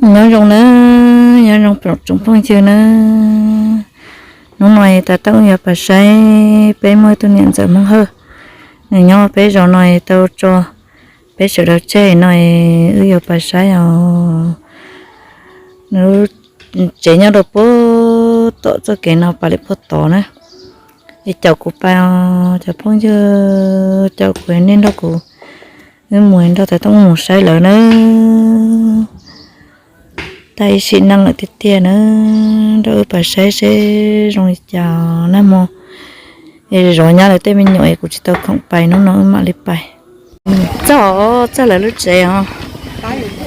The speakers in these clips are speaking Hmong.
Nyob zoo nawb, nyob zoo tsoom phooj ywg nawb. Hnub no tas tau wb yuav pais saib peb muaj ib tug niam ntxawm Hmoob Hawj, nws nyob peb zos no tau tso peb sawv daws tseg no, wb yuav pais saib os. Nws tsev nyob rau puag tom txoj kev no pas li puag tod na. Es caum kuv pais os cov phooj ywg, caum kuv nej nrog kuv, wb mus nrog tas tau mus saib lawv nawb. Tag ib sim neej lawm tiag tiag na, nrog wb pais saib seb zoo li cas nag hmo. Es zov nyab lawv tej me nyuam es kuv tsis tau khoom pais, hnub no wb mam li pais. Txog, txog lawv lub tsev os.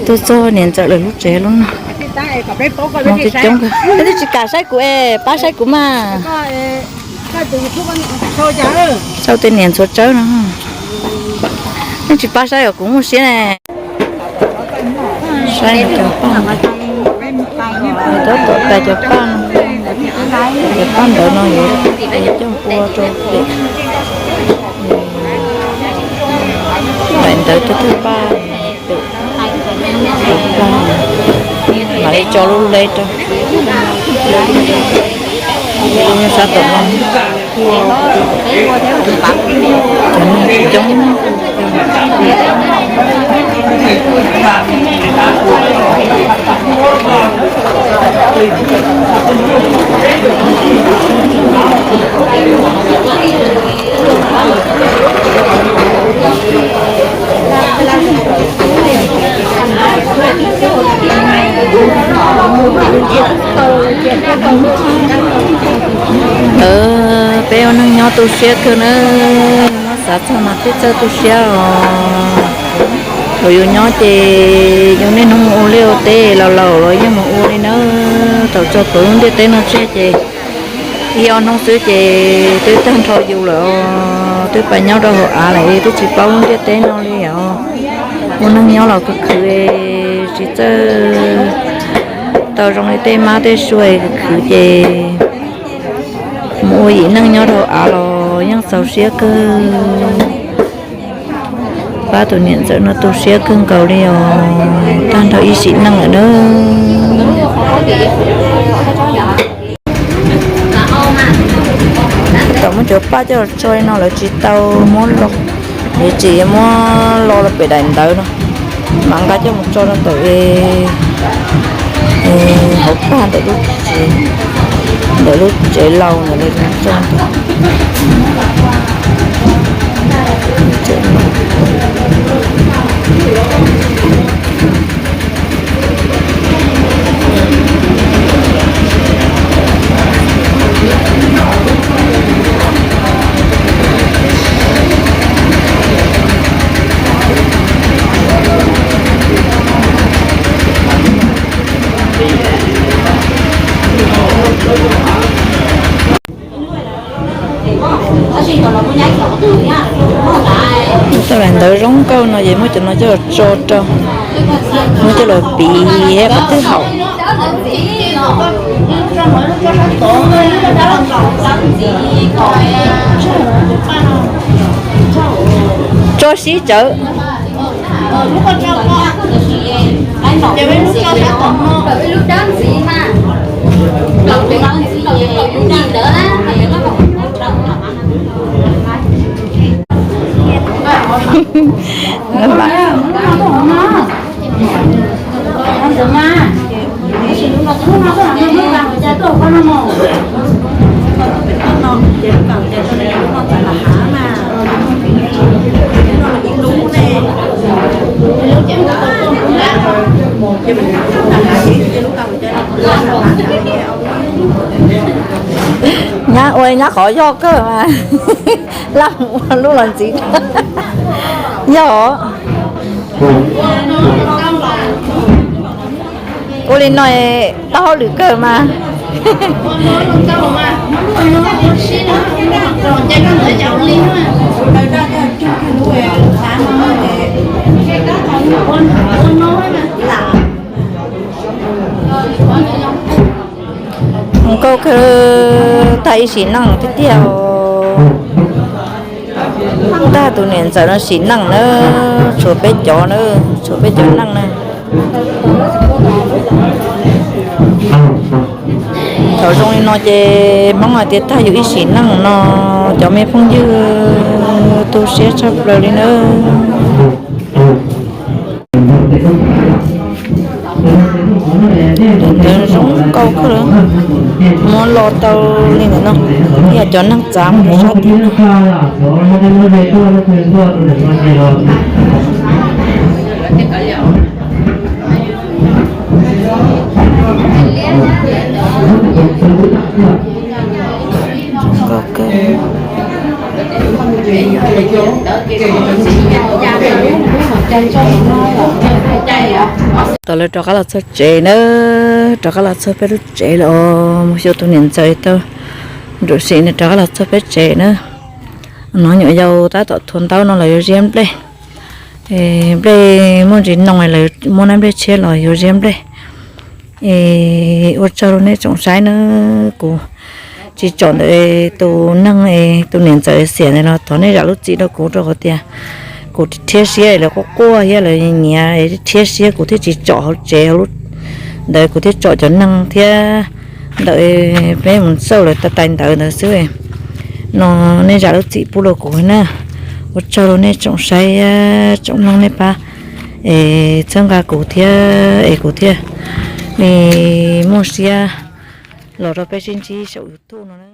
Tuaj txog niam ntxawm lawv lub tsev lub no. Hmoob coob coob kawg. Peb twb tsis kam saib kuv es pab saib kuv mas. Saib tej niam ntxhua tsawb no. Nej tsis pab saib os, kuv muaj siab ne. Saib cov paj, tab tom tais cov paj no, cov paj ntawd no yuav coj ua rau pem, daim ntawd coj thawj paj pem, cov paj mam li tso lub leb rau. Sab tom no cov neeg coob. Peb ua neej nyob tu siab kawg na, muab xav txog mas thiaj txawj tu siab os. Thaum yus nyob ces yus niaj hnub mus ua liaj ua teb, laus laus los yeej mus ua li na. Thaum tso plhuav lub ntiaj teb no tseg ces ib ob hnub xwb ces twb tag nrho yus lawm os, twb pais nyob rau hauv av lawm twb tsis paub lub ntiaj teb no li os. Ua neej nyob los khwv khwv, tsis txawj tau zoo li tej mab tej sua, khwv khwv ces mus ua yim neej nyob rau hauv av los yeej txaus siab kawg. Pab tus niam ntxawm no tu siab kawg nkaus li os, tag nrho ib sim neej lawm na. Tam muab cov paj coj los tso li no lawv tsis tau muab los, lawv tseem yuav muab lo los pem daim ntawd no, mam nqa coj mus tso rau ntawm hauv pag ntawm lub tsev, ntawm lub tsev laus ntawd li tso. Tau daim ntawv zoo nkauj no ces muab cov no coj los tso rau, muab coj los piv thiab qhov twg haum. Tso sib tsawv. Nyab ua nyab qhov yog kawg mas, laj mus ua lub los ntxiv. Yog. Ua li no tau hauj lwm kawg mas. Nkauj kawg, tag ib sim neej tiag tiag. Tag tus niam ntxawm no sim neej na, tshuav peb cov na, tshuav peb cov neej na. Thaum zoo li no ces Hmoob hais tias tag yus ib sim neej no, cov me phooj ywg tu siab tshaj plaws li nawb. Tus ntawd zoo nkauj kawg, muab lo tau li ntawm no, yog cov neeg txav mus rau sab tim no. Tau lawv rov qab los txog tsev na, rov qab los txog peb lub tsev los mus xyuas tus niam ntxawm tau nruam sim nws rov qab los txog peb tsev na. No nyuam yaus tab tom thuav ntaub no los yuav ziab nplej. Nplej muaj ntsis no lawv muab nab nplej tshiab los yuav ziab nplej. Es ua tsaug rau nej tsoom saib na, kuv tsis tsom ntawm tus neeg, tus niam ntxawm xiam ntawd los thov nej zam lub txim rau kuv rau qhov tias kuv thiab siab lawv quaj quaj thiab lawv nyiav thiab siab kuv thiaj tsis tsom hauv tsev hauv lub ntawd, kuv thiaj tsom cov neeg thiab ntawm peb mus xauj lawv tais ntawd ntawd xwb. No nej zam lub txim pub rau kuv na. Ua tsaug rau nej tsoom saib, tsoom mloog nej pab es txhawb nqa kuv thiab es kuv thiaj li muaj siab los rau peb sib ntsib saum YouTube no.